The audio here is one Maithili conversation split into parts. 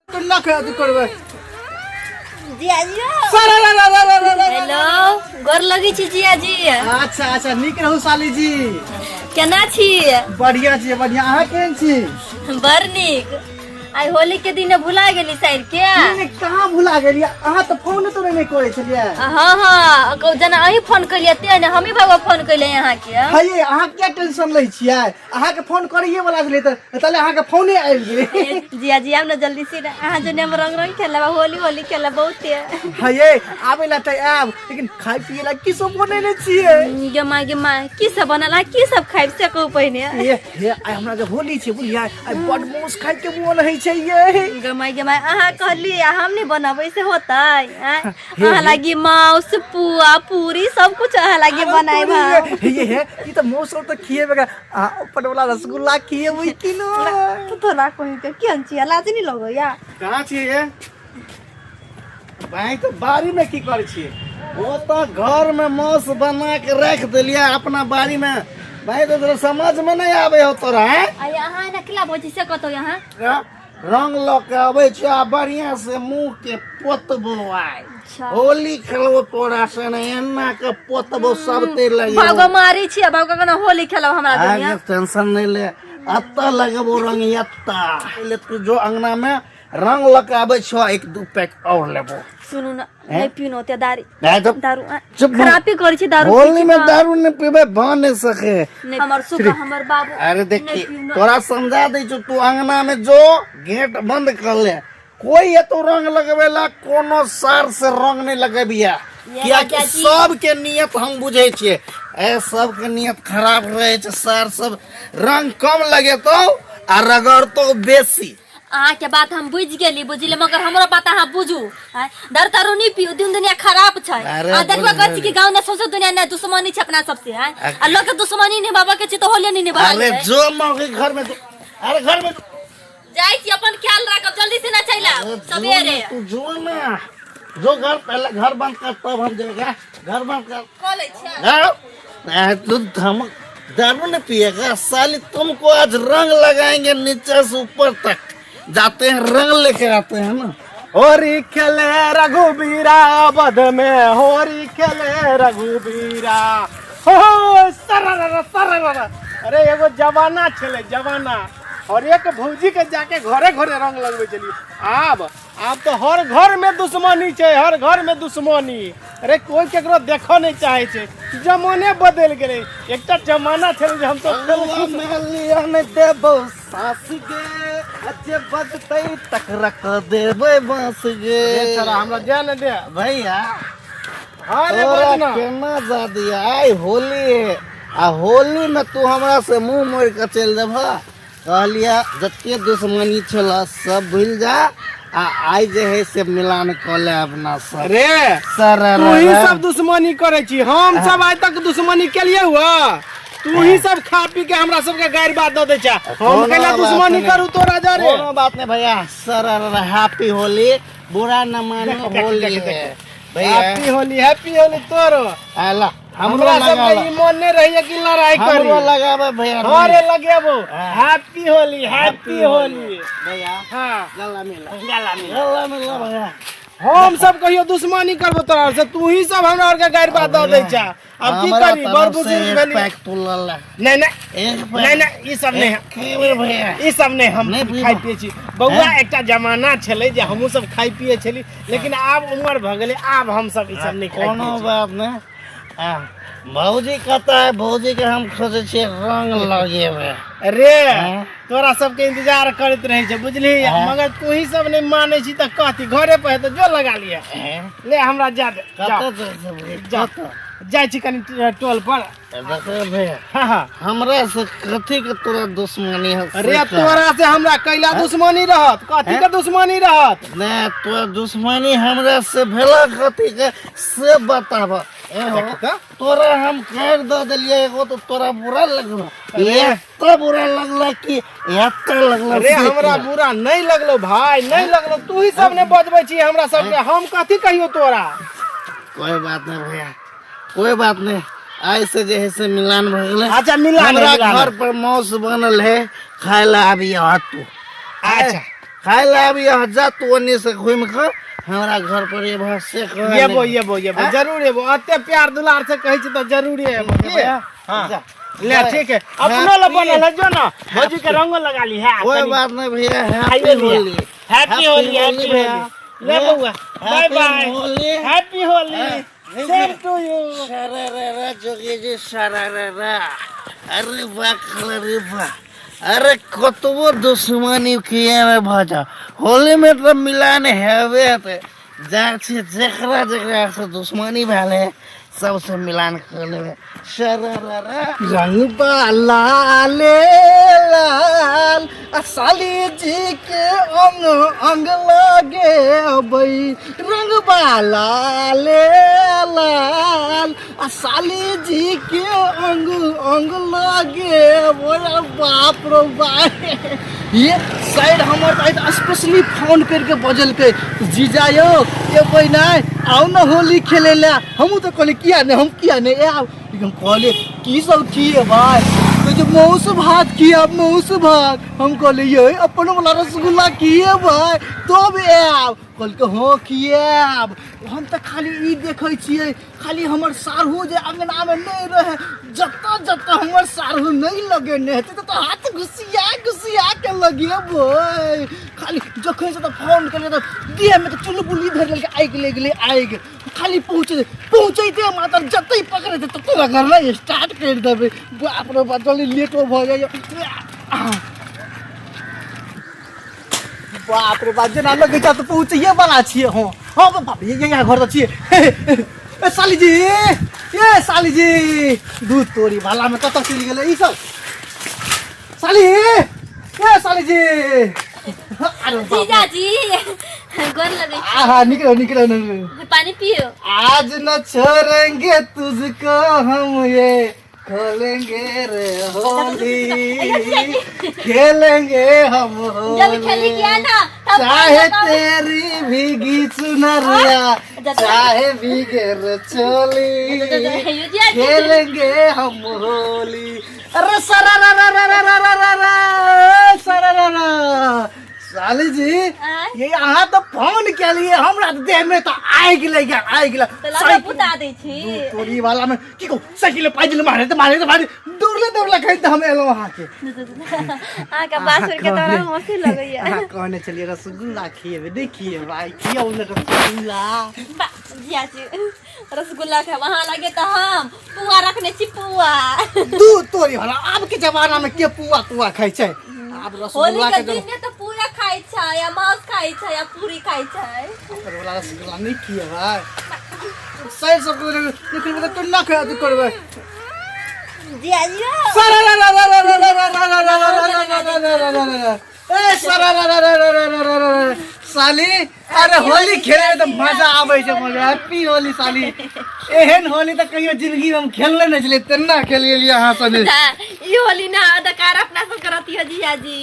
केना के अथी करबै जिया जी सर रा रा रा रा रा रा। हेलो गोर लगै छी जिया जी। अच्छा अच्छा, नीक रहू साली जी। केना छी? बढ़िया छी, बढ़िया। अहाँ केहन छी? बड़ नीक। आइ होली के दिन भुला गेली साइर के? नहि, कहाँ भुला गेलियै, अहाँ तऽ फोन तो नहि करै छलियै। हाँ हाँ, जेना अहीं फोन केलियै ते ने हमही बाबा फोन केलियै अहाँके। हे, अहाँ किया टेंशन लै छियै? अहाँके फोन करैये वाला छलै तऽ ताले अहाँके फोने आबि गेलै। जिया जी, आब ने जल्दी से, अहाँ जने हम रंग रंग खेलब, होली होली खेलब बहुते। हे ये, आबै ला तऽ आयब, लेकिन खाय पिए ला की सब बनेने छियै? गे माय गे माय, की सब बनल आ की सब खाइब से कहू पहिने। ये हे, आइ हमरा के होली छै बुझलियै, आइ बड मांस खाय के मोन होइ छै ये। गे माय गे माय, अहाँ कहली आ हम नहि बनबै से होतै? आँय? अहाँ लागी मांस पुआ पूरी सब कुछ अहाँ लागी बनाइब हम। हे ये हे, ई तऽ मांस और तऽ खिएबे, आ अपन वाला रसगुल्ला खिएबै कि न? तू थोड़ा कहि के केहन छियै, लाज नहि लगैया? कहाँ छियै ये भाई? तऽ बाड़ी में की करै छियै? ओ तऽ घर में मांस बना के रख देलियै अपना बाड़ी में। भाई, तो तोरा समझ में नहीं आवे हो तोरा, हैं? आ अहाँ एना केला भौजी से कतौ यहाँ रंग लऽ के अबै छै आ बढ़िया से मुंह के पोतबो आइ। अच्छा। होली खेलबो तोरा से ने, एना के पोतबो सब ते लगे। भागो मारी छियै, भागो केना होली खेलब हमरा दुनिया। आगे टेंशन नहीं ले, अत्ता लगबो रंग एत्ता ले। तू जो अंगना में रंग लऽ के आबै छौ, एक दू पैक और लेबो। सुनू ने, नहीं पीनो ते दारू। नहीं तो दारू आ, चुप। खराबी करै छै दारू। होली में दारू नहीं पीबे बन नहीं सके। नहीं, हमर सुख हमर बाबू। अरे देखी, नहीं पीनो। तोरा समझा दै छौ, तू अंगना में जो गेट बंद कर ले, कोई एतो रंग लगबेला कोनो सार से रंग नहीं लगबिया। ये कियाकि राजा जी। सबके नियत हम बुझै छियै, ए सबके नियत खराब रहै छै। सार सब रंग कम लगेतौ आ रगड़तौ बेसी। अहाँके बात हम बुझि गेली, बुझली, मगर हमरो बात अहाँ बुझू। आँय, दारू तारू नहीं पियू, दिन दुनिया खराब छै। अरे आ देखबो बुझ करै छी कि गाँव ने सौंसे दुनिया ने दुश्मनी छै अपना सबसे। आँय, आ लोक के दुश्मनी निभाबऽ के छै तऽ होलिये नहीं निभाबऽ। अरे जो मौगी घर में जो, अरे घर में जो। जाइ छी, अपन ख्याल राखब, जल्दी से ना चलि आयब अरे जो सवेरे। ना, तू जो ना, जो घर, पहले घर बंद कर तब हम जाएगा। घर बंद कर। कऽ लै छियै। हाँ? तू धमक दारू नहीं पिएगा साली, तुमको आज रंग लगाएंगे नीचे से ऊपर तक। जाते हैं रंग लेके आते हैं ना। होरी खेले रघुबीरा बध में, होरी खेले रघुबीरा हो सरर सरर। अरे एगो जमाना छलै जमाना, और एक भौजी के जाके घरे घरे रंग लगबै छलियै। आब आब तऽ हर घर में दुश्मनी छै, हर घर में दुश्मनी। अरे कोई केकरो देखऽ नहि चाहे छै, जमाने बदलि गेलै। एकटा जमाना छलै जे हम सब लिया नहीं देबो सास गे, जे बजतै तकरा क देबै बांस गे। रे छोरा, हमरा जाय ने दे। भैया। हाँ रे। तोरा बजना। केना जा दिया? आइ होली है आ होली में तू हमरा से मुंह मोड़ के चलि देबह? कहलिया जते दुश्मनी छल सब भूल जा आ आइ जे है से मिलान कऽ ले अपना सब। रे सर तू ही सब दुश्मनी करै छी, हम सब आइ तक दुश्मनी केलिए हुआ? तू ही सब खा पी के हमरा सबके गारि बात दऽ दै छै, हम कोनो कैला बात दुश्मनी नहि। करू तोरा जरे? कोनो बात नहीं भैया, सर हैप्पी होली, बुरा न मानो, होली है भैया। हैप्पी होली, हैप्पी होली तोरो। आला हमरो हमरा सबके लगा ई मन नहि रहैया कि लड़ाई करी। हमरो लगाबे भैया। हाँ रे, लगेबो। Happy Holi, happy Holi. भैया। हाँ। गला मिला, गला मिला, गला मिला भैया। हम सब कहियो दुश्मनी करबो तोरा से? तू ही सब हमरा आर के गारि बात दऽ दै छा। अब की हमरा करी, बड़ तरफ से बुजुर्ग एक भेली। पैक तू लऽ ले। नहीं नहीं। एक पैक। नहीं नहीं, ई सब नहीं है। खेबै भैया। ई सब नहीं, हम नहि पीबो। खाइ पियै छी बौआ। एकटा जमाना छलै जे हमहूँ सब खाइ पियै छली, लेकिन आब उमर भऽ गेलै, आब हम सब ई सब नहि खाइ कोनो पियै छी। बात नहि। आ, भौजी कतऽ है? भौजी के हम खोजै छियै रंग लगेबै। रे हैं? तोरा सबके इंतजार करैत रहै छै बुझली, हैं? मगर तू ही सब नहि मानै छी तऽ कहती घरे पर हेतौ, जो लगा लिहे। हैं? ले हमरा जा दे, जा। कतऽ जाइ छै भौजी? जा। कतऽ जाइ छी कनि टोल पर। देखो भैया। हाँ हाँ। हमरा से कथी के तोरा दुश्मनी है से अरे कह। तोरा से हमरा कैला दुश्मनी रहत? कथी के दुश्मनी रहत? ने तोरा दुश्मनी हमरा से भेला कथी के से बताब। ए हो, देख तऽ। तोरा हम कर दऽ देलियै एगो तऽ तोरा बुरा लगलो, एते बुरा लगला कि एते लगला। अरे से हमरा कह। बुरा नहीं लगलो भाई, नहीं लगलो। तू ही सब ने बजबै छी हमरा सबके, हम कथी कहियो तोरा? कोई बात नहीं भैया, कोई बात नहीं। आइ से जे है से मिलान भऽ गेलै। अच्छा, मिलान है, हमरा मिलान घर है। पर मांस बनल है, खाय ला आबिए तू। अच्छा। खाय ला आबी अहाँ जा तू ओन्ने से घूमि कऽ हमरा घर पर एबह से कह एबो एबो एबो हाँ? जरूर एबो अते प्यार दुलार से कहै छी तऽ जरूरे एबो के? हाँ जा। ले ठीक है अपनो ला बनल है जो ना भौजी के रंगो लगा ली है कोई बात नहीं भैया खाइए हैप्पी लिया। होली हैप्पी होली हैप्पी भैया। होली ले बउआ bye happy bye Holi. Happy Holi हाँ, सेम टू you शरारा जोगी जी शरारा अरे वाह अरे वाह अरे कतबो दुश्मनी किया में भऽ जाओ होली में तो मिलान हेबे हेतै जा छै जकरा जकरा से दुश्मनी भेल है सबसे मिलान कर लेबै शरारा रंगबा लाले लाल आ साली जी के अंग अंग लगे अबै रंगबा लाले लाल आ साली जी के अंग अंग लगे अबै अरे बाप रो बाप ये साइड हमर आइ स्पेशली फोन करके बजलकै जीजा यौ एबै नहि आउ ने होली खेलै लए हमहूँ तऽ कहलियै किया नहि हम किया नहि आयब लेकिन हम कहलियै की सब खिएबै कहै छै मौस भात खियाब मौस भात हम कहलियै यै अपन वाला रसगुल्ला खिएबै तब आयब कहलकै हँ खियाब हम तऽ खाली ई देखै छियै खाली हमर साढ़ू जे अङ्गनामे नहि रहै जतऽ जतऽ हमर साढ़ू नहि लगेने हेतै ततऽ हाथ घुसिया घुसिया के लगेबै खाली जखन से तऽ फोन केलियै तऽ देहमे तऽ चुलबुली धरि लेलकै आगि लागि गेलै आगि खाली पहुँचे पहुँचैते मात्र जतै पकड़ेतै ततै रगड़नाइ स्टार्ट करि देबै बाप रे बाप जल्दी लेटो भऽ जाइए बाप रे बाप जेना लगै छै तऽ पहुँचैए वाला छियै हँ हँ बाप रे यहाँ घर तऽ छियै ए साली जी ए साली जी दूध तोरी भालामे कतऽ चलि गेलै ई सब साली ए साली जी अरे बाप रे। जीजाजी गोर लगै आहा निकलो निकलो निकलो छी पानी पियो आज न छोड़ेंगे तुझको हम ये खोलेंगे रे होली खेलेंगे हम जब खेली किया होली ना तब चाहे तेरी भीगी चुनरिया चाहे भीगे रे चोली खेलेंगे हम होली अरे सरा रा रा रा रा रा रा रा रा सरा रा रा साली जी आँय? ये अहाँ तऽ फोन केलिए हमरा तऽ देह में तऽ आगि लागि गेल आगि तऽ लागि लगा बुता दै छी तोरी वाला में की कहू साइकिल पैदल मारे तऽ मारे तऽ मारे दौड़ले दौड़ले खैत हम एलहुँ अहाँके अहाँके बात सुनि के तऽ हमरा हँसी लगैया अहाँ कहने छलियै रसगुल्ला खिएबै नहि खिएबै आइ खियाउ ने रसगुल्ला बा, जियाजी रसगुल्ला खायब अहाँ लगे तऽ हम पुआ रखने छी पुआ दू तोरी वाला आब के जमाना में के पुआ तुआ खाइ छै आब होली रसगुल्ला के के दिन में तऽ पुआ खाइ छै या मांस खाइ छै या पूरी खाइ छै जमाना वाला रसगुल्ला नहि खिएबै सही सब निकलबै तऽ केना खा करबै जियाजी ए सरा साली अरे होली खेले में तऽ मजा आबै छै मजा हैप्पी होली साली एहन होली तऽ कहियो जिंदगी में हम खेलले नहि छलियै तेना खेल गेलियै अहाँ सने ई होली ना दकार अपना सब करती है जियाजी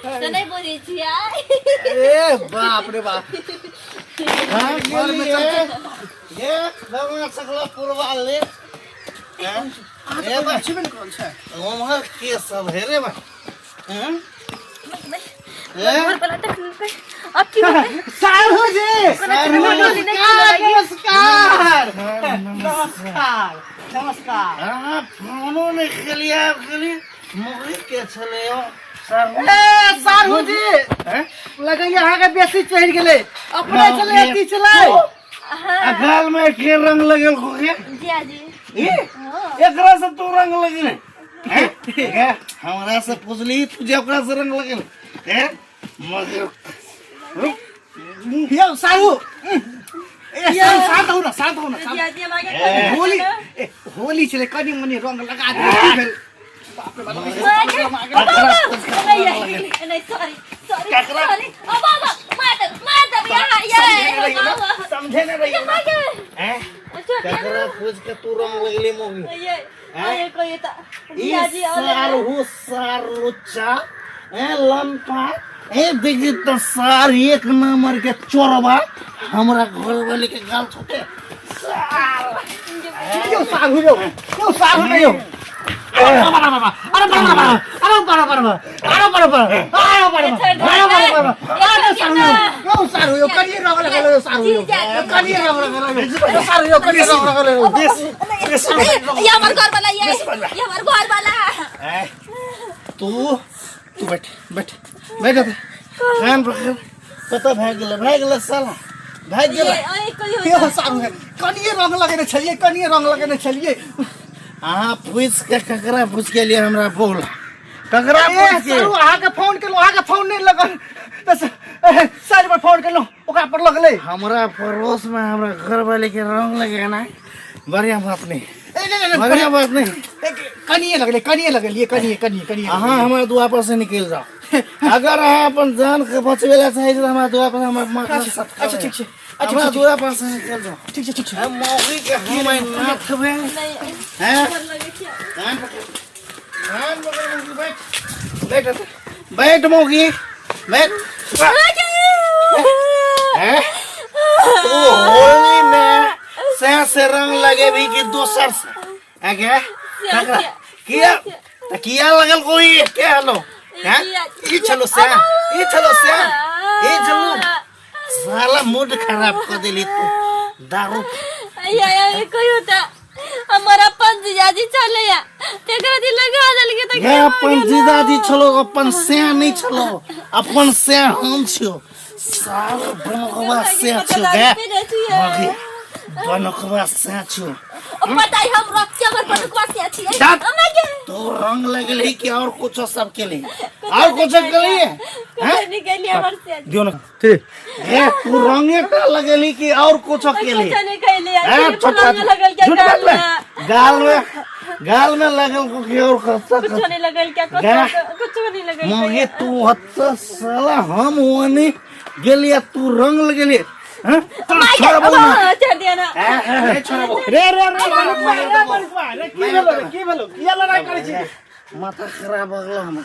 तऽ नहि बुझै छियै ए बाप रे बाप हाँ, घर में चलते ये भगवान सकला पुरवा ले हैं? ए बा छेबे ने करल छै उम्हर के सब हे रे बा हैं? ए? घर पर लटक लेलकै। अब की होतै? साहू जी नमस्कार, नमस्कार नमस्कार नमस्कार अहाँ फोनो नहि केलियै आब केलियै मुर्गी के छलै यौ सर ए साहू जी हैं? लगैया अहाँके बेसी चढ़ि गेलै अपने छलै अथी छलै आ गाल में के रंग लगल के जियाजी ई एकरा से तू रंग लगेले हैं? हैं? हमरा से पुछली तू जे ओकरा से रंग लगेले हैं? मगर रुक यौ साहू ए साहू शांत हो ना शांत हो ना शांत जियाजी हम आगे होली ए, होली छलै कनि मनि रंग लगा दियौ की भेल बाप रे बाप, नहीं सॉरी सॉरी सॉरी अब अब मार दे मार दे यहाँ ये समझे नहीं रही हैं? अच्छा ककरा पूछ के तू रंग लगली मोगी ये ये कोई तो ई जियाजी और सार हो सार लुच्चा ए लम्पा ए देखी तो सार एक नंबर के चोरबा हमरा घर वाली के गाल छुटे यौ साहू यौ यौ साहू ने यौ अरे बड़ा अरे बड़ा बड़ा अरे बड़ा बड़ा अरे बड़ा अरे बड़ा बड़ा अरे सारू यो सारू यो कनिए रंग लगल यो सारू यो कनिए रंग लगल यो सारू यो कनिए रंग लगल यो ये हमर घर वाला ये हमर घर वाला तू तू बैठ बैठ बैठ कान पकड़ कतऽ भागि गेलै भागि गेलै साला भागि गेलै ये कोई यो सारू है कनिए रंग लगेने छलियै कनिए रंग लगेने छलियै अहाँ पूछि के ककरा पूछि के लिए हमरा बोल ककरा ए पूछि के सारू अहाँके फोन केलहुँ अहाँके फोन नहि लगल तऽ साइड पर फोन केलहुँ ओकरा पर लगलै हमरा पड़ोस में हमरा घर वाले के रंग लगेना बढ़िया बात नहीं ए, नहीं, नहीं, बढ़िया बात नहीं ए, कनिए लगलै कनिए लगलियै कनिए कनिए कनिए अहाँ हमरा दुआ पर से निकलि जाओ अगर अहाँ अपन जान के बचबै ला चाहै छी तऽ हमरा दुआ पर हमर माँ के सदका अच्छा ठीक छै अच्छा हमरा ठीक छै दुआ पर से निकलि जाओ ठीक छै ठीक छै हम मौगी के हम आइ नाथ खेबै नहीं हैं डर लगे छै कान पकड़ कान पकड़ मौगी बैठ बैठ बैठ मौगी बैठ हैं तू होली में से से रंग लगेबी कि दोसर से हैं क्या ककरा किया त किया लगल कोई के हलो हैं ई चलो से ई चलो से ई चलो साला मूड खराब कर देली तू दारू या या कोई होता हमर अपन जीजाजी छलैया तेकरा दिल लगा देलकै तऽ गे अपन जीजाजी छलो अपन से नहीं छलो अपन से हम छियो साला बनकवा से छियो गे मगी बनकवा से छियो पता है हम रख के हमर पटुकवा से छियै दाँत। हमरा के तो रंग लगल है कि और कुछ सब के लिए और कुछ के लिए कुछ नहीं के लिए हमर से दियो ना ए तू रंगे का लगेली कि और कुछ के लिए कुछ नहीं के लिए ए, छोटा लगल के झूठ गाल बात में में गाल में गाल में लगल को कि और खर्चा कुछ नहीं लगल क्या कुछ गा। कुछ नहीं लगल मगे तू हत साला हम ओने गेलिया तू रंग लगेली हैं छोड़ बोल ना छोड़ दिया ना ए, ए, छोड़ बोल रे रे रे मनुखबा, रे मनुखबा, रे की भेलो रे की भेलो किया लड़ाई करै छी माथा खराब भऽ गेल हमर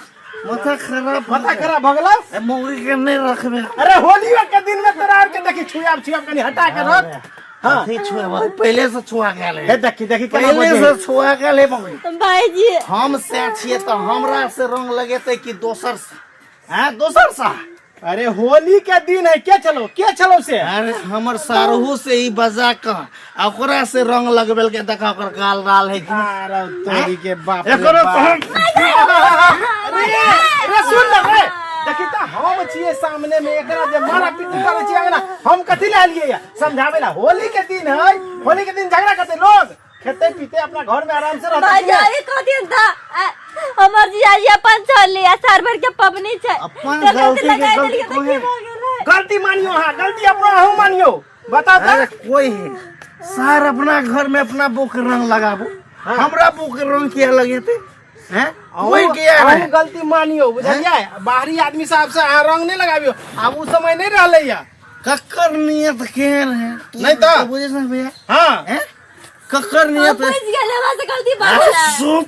माथा खराब माथा खराब भऽ गेलौ ए, मौगी के नहीं रखबे अरे होली के दिन में तोरा आर के देखी छुआब छुआब कनी हटा के रख हाँ अथी छुआ पहले से छुआ गेल हे देखी देखी केना पहले बजै से छुआ गेल है मौगी भाईजी हम से छियै तऽ हमरा से रंग लगेतै कि दोसर से हैं दोसर से अरे होली के दिन है के चलो के चलो से अरे हमर सारहू से ही बजा क आ ओकरा से रंग लगबेल के देखा ओकर गाल लाल है कि अरे तोरी के बाप रे एकरो बाप। तो अरे अरे सुन ना रे देखी त हम छिए सामने में एकरा जे मारा पीटी करे छिए अंगना हम कथी ले आलिए या समझावे ला होली के दिन है होली के दिन झगड़ा करते लोग खेते पीते अपना घर में आराम से रहते भाईजी छिए। अरे कथी था हमर जीजाजी अपन चल लिया साल भर के पबनी छै अपन तेकरा गलती के लगाइ गलती देलियै तऽ कोइ की भऽ गेलै गलती मानियो हाँ गलती अपनो अहूँ मानियो बताओ अरे तो कोई है सार अपना घर में अपना बुक रंग लगाबो हमरा बुक रंग किया लगेते हैं कोई किया अहूँ है गलती मानियो बुझलियै बाहरी आदमी साहब से अहाँ रंग नहीं लगाबियो आब उ समय नहीं रहलै या ककर नियत केहन है तू नहीं तो। बुझे ना भैया हाँ हैं ककर नियत बुझि गेल हमरा से गलती भऽ अरे गेलै सुन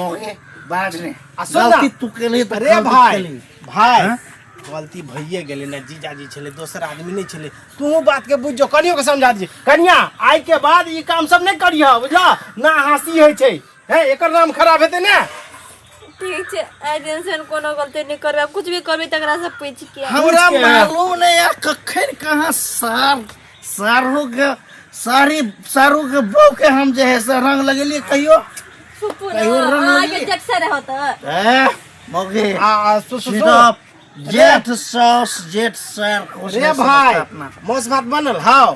ओके बाज ने आ सुन ना। गलती तू केली तऽ अरे गलती भाई केली। भाई हाँ? गलती भइए गेलै ना जीजाजी छलै दोसर आदमी नहीं छलै तू बात के बुझ जो कनियो के समझा दीजिए कनिया आइ के बाद ई काम सब नहीं करिह बुझला ना हंसी होइ छै हैं एकर नाम खराब हेतै ने ठीक छै आइ दिन से कोनो गलती नहि करबै आब कुछ भी करबै तकरा से पूछि के हमरा पूछ के। मालूम नहीं यार कखन कहाँ सार सारू के सारी सारू के बहू के हम जे है से रंग लगेलिए कहियो सुपू कहियो रंग अहाँके लगेलिए जेठ से रहत ए मौगी आ आ, सु सु सु Shut up. जेठ सास जेठ सर कुछ रे नहीं भाई समझता अपना मांस भात बनल हाउ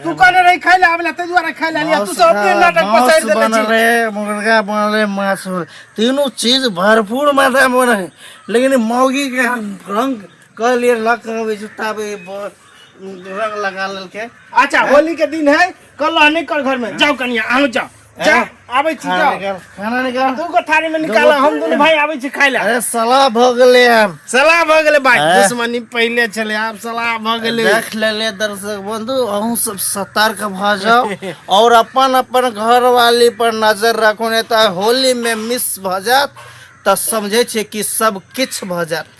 तू कहने रही खाइ ले आबे ला ताहि दुआरे खाइ ले लिया तू सब अपने नाटक मांस पसारि देने बनल छी है मुर्गा बनल है माछ बनल तीनों चीज भरपूर मात्रा में बनल है लेकिन ई मौगी के हम रंग कहलिए लग अबै छै ताबे रंग लगा लेलकै अच्छा होली के दिन है कल नहीं कर घर में जाओ कनिया अहूँ जाओ जा हैं? आबै छी खाना जाओ निकाल खाना निकाल दू गो थारी में निकाल हम दुनू भाई आबै छी खाइ ले अरे सलाह भऽ गेलै आब सलाह भऽ गेलै भाई हैं? दुश्मनी पहिले छलै आब सलाह भऽ गेलै देख लेले दर्शक बंधु अहूँ सब सतर्क भऽ जाओ और अपन अपन घर वाली पर नजर रखू नहीं तऽ होली में मिस भऽ जायत तऽ समझै छियै कि सब किछु भऽ जायत।